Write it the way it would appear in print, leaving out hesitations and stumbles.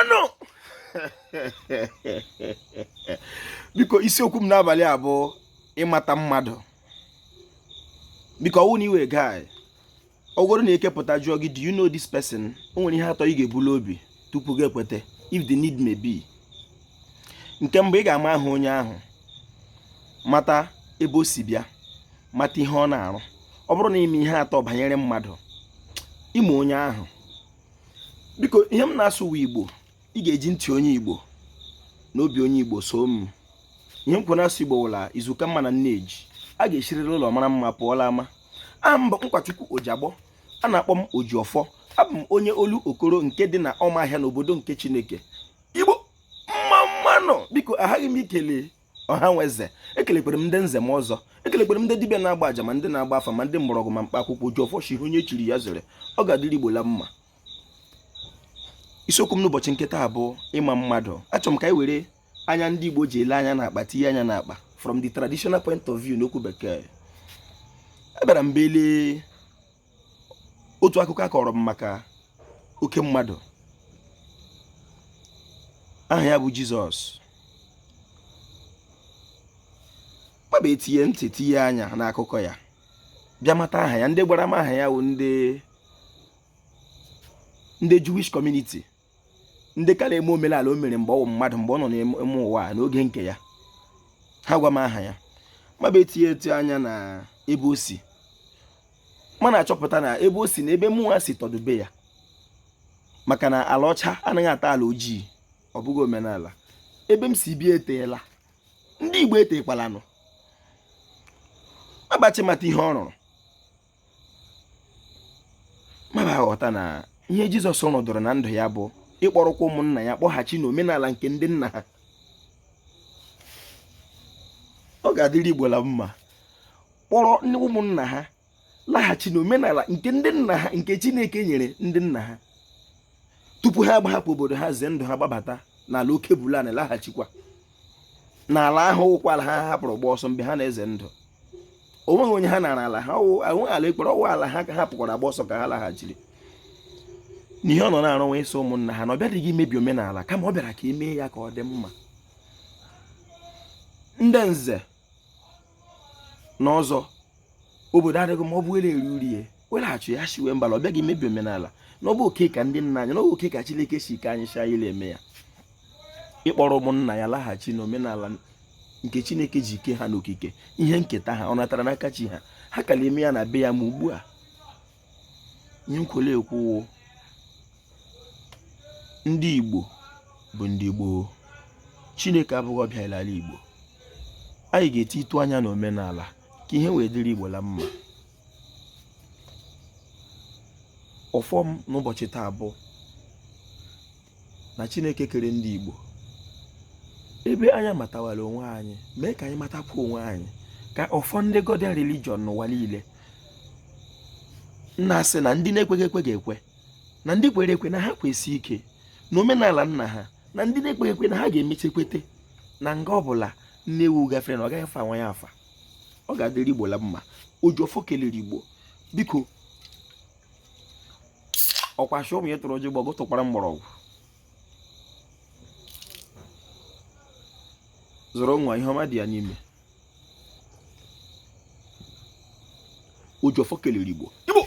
Mmanụ. Biko, isiokwu m n'abalị a bụ ịmata mmadụ. Biko, ọ wụ na ị wụ guy, ọ bụrụ na eke pụta jụọ gị, "Do you know this person?" O nwere ihe atọ ị ga-ebulu obi tupu gị ekwete, if the need may be. Nke mbụ, ị ga-ama aha onye ahụ, mata ebe o si bịa, mata ihe ọ na-arụ. Ọ bụrụ na ị ma ihe atọ banyere mmadụ, ị ma onye ahụ. Biko, ihe m na-asụ wụ Igbo. Ị ga-eji ntị onye Igbo na obi onye Igbo so m. Ihe m kwuru na-asụ Igbo wụla izuka mma na nneji a ga-esiriri ụlọ mara mma pụọla ama. Aha m bụ Nkwachukwu Ojiagbọ, a na-akpọ m Ojiọfọ. Abụ m onye olu Okoro nke dị na Ọmahịa n'obodo nke Chineke. Igbo, mma mmanụ. Biko, aghaghị m ikele ọha nwe eze. Ekelekwere m ndị nze m ọzọ, ekelekwere m ndị dibịa na-agba aja, ma ndị na-agba afa, ma ndị mgbọrọgwụ, ma mkpa akwụkwọ. Ojiọfọ shi onye chiri ya zere. Ọ ga-adịrị Igbo la mma. Isiokwu m n'ụbọchị nke taa bụ ịma mmadụ. Achọrọ m ka anyị were anya ndị Igbo ji ele anya n'akpa tinye anya n'akpa, from the traditional point of view n'okwu bekee. Abịara m belee otu akụkọ a kọrọ m maka oke mmadụ aha ya bụ Jizọs. Maba etinye ntị, tinye anya n'akụkọ ya, bịa mata aha ya. Ndị gwara m aha ya bụ ndị Jewish community, ndị ka na-eme omenala o mere mgbe ọ wụ mmadụ, mgbe ọ nọ n'ime ụwa n'oge nke ya. Ha gwa m aha ya, maba etinye eti anya na ebe o si, mana achọpụta na ebe o si na ebe mụnwa si tọdube ya, maka na ala ọcha anaghị ata ala ojii. Ọ bụghị omenala ebe m si bịa eteela, ndị Igbo etekwalanụ. Mabachi mata ihe ọ rụrụ, maba aghọta na ihe Jizọs rụdụrụ na ndụ ya bụ ịkpọrọkwa ụmụnna ya kpọghachi n'omenala nke ndị nna ha. Ọ ga-adịrị Igbo la mma. Kpọrọ ụmụnna ha laghachi n'omenala nke ndị nna ha, nke Chineke nyere ndị nna ha tupu ha agbahapụ obodo ha, zee ndụ ha, gbabata n'ala oke bulan, laghachikwa n'ala ahụ wụkwa ala ha hapụrụ gba ọsọ mgbe ha na-eze ndụ. O nweghị onye ha nara ala ha, enweghị ala ekpere ọwụ ala ha ka ha pụkwara agba ọsọ ka ha laghachiri. N'ihe ọ nọ na-arụ nwa ịsị ụmụnna ha na ọ bịadịghị imebi omenala, kama ọ bịara ka e mee ya ka ọ dị mma. Ndị nze na ọzọ obodo adịghị ma ọ bụ were eri uri ya welaghachi ya shiwe mbala. Ọ bịaghị imebi omenala, na ọ bụ oke ka ndị nna anyị, na ọ bụ oke ka Chineke si ka anyị si anyị eme ya. Ịkpọrọ ụmụnna ya laghachi n'omenala nke Chineke ji ke ha n'okike, ihe nketa ha ọ natara n'aka chi ha, ha ka na-eme ya na be ya. Ma ugbu a, ihe m kwere ekwu, ndị Igbo bụ ndị gboo. Chineke abụghị ọbịa ala Igbo. Anyị ga-eti ịtụ anya n'omenala ka ihe wee dịrị Igbo la mma. Ọfọ m n'ụbọchị taa bụ na Chineke kere ndị Igbo, ebe anyị matawara onwe anyị, mee ka anyị matakwa onwe anyị, ka ọfọ ndị Godian religion n'ụwa niile na-asị na ndị na-ekweghị ekwe ga-ekwe, na ndị kwere ekwe na ha kwesị ike na omenala nna ha, na ndị na-ekweghị ekwe na ha ga-emecha ekwete na nga ọbụla nne ewu gafere na ọ gaghị afa nwa ya afa. Ọ ga-adịrị Igbo la mma. Ojiọfọ kelere Igbo. Biko, ọkwashi ụmụ ya tụrụ ọjọ gbọgụ tụkwara mgbọrọgwụ zụrụ nwa ihe ọma dị ya n'ime. Ojiọfọ kelere Igbo. Igbo.